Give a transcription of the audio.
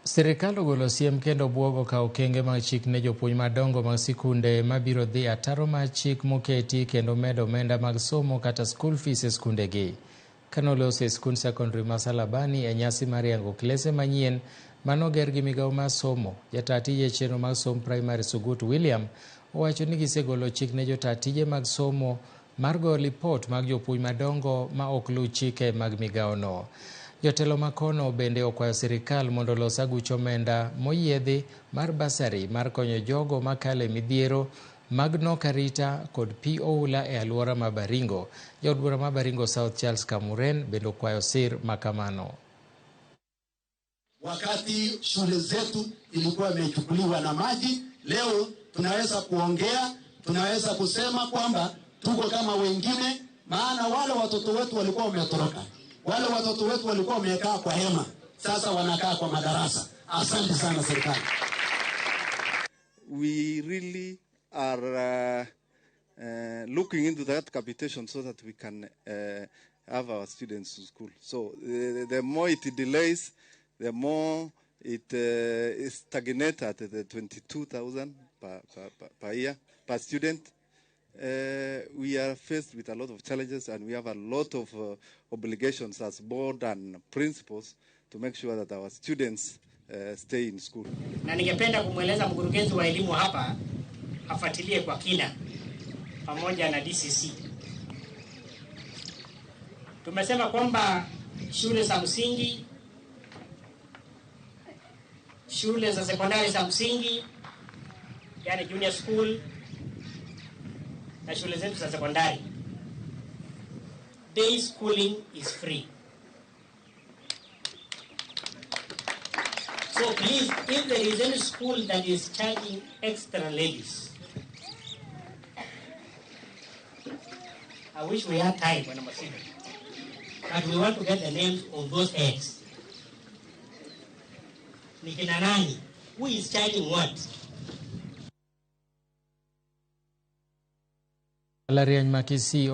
Sirikal ogolo siem kendo buogo kawo okenge mag chik ne jopuonj madongo mag sikunde mabiro dhi ataro mar chik moketi kendo medo omenda mag somo kata school fees e skundegi. Kanoloso e skund sekondari ma Salabani e nyasi mar yango klese manyien manoger gi migawo mar somo, jataa tije chenro mag somb primary Sugut William owacho ni gisegolo chik ne jotaa tije mag somo mar goyo lipot mag jopuonj madongo ma ok luw chike mag migawono. Jotelo makono bende okwayo sirikal mondo olos aguch omenda moyiedhi mar basari mar konyo jogo makalo e midhiero mag nok arita kod pi oula e alwora ma Baringo. Jaod bura ma Baringo South Charles Kamuren bende okwayo sir makamano. Wakati shule zetu ilikuwa imechukuliwa na maji, leo tunaweza kuongea, tunaweza kusema kwamba tuko kama wengine, maana wale watoto wetu walikuwa wametoroka, wale watoto wetu walikuwa wamekaa kwa hema, sasa wanakaa kwa madarasa. Asante sana serikali. We really are looking into that capitation so that we can have our students to school. So the more it delays, the more it is stagnated at the 22,000 per year, per student. We are faced with a lot of challenges and we have a lot of obligations as board and principals to make sure that our students stay in school. Na ningependa kumweleza mkurugenzi wa elimu hapa afuatilie kwa kina pamoja na DCC. Tumesema kwamba shule za msingi, shule za sekondari za msingi, yani junior school na shule zetu za sekondari, day schooling is free. So please, if there is any school that is charging extra levies, I wish we had time when I'm sitting, but we want to get the names of those heads. Ni kina nani? Who is charging what? Mbalariany ma Kisii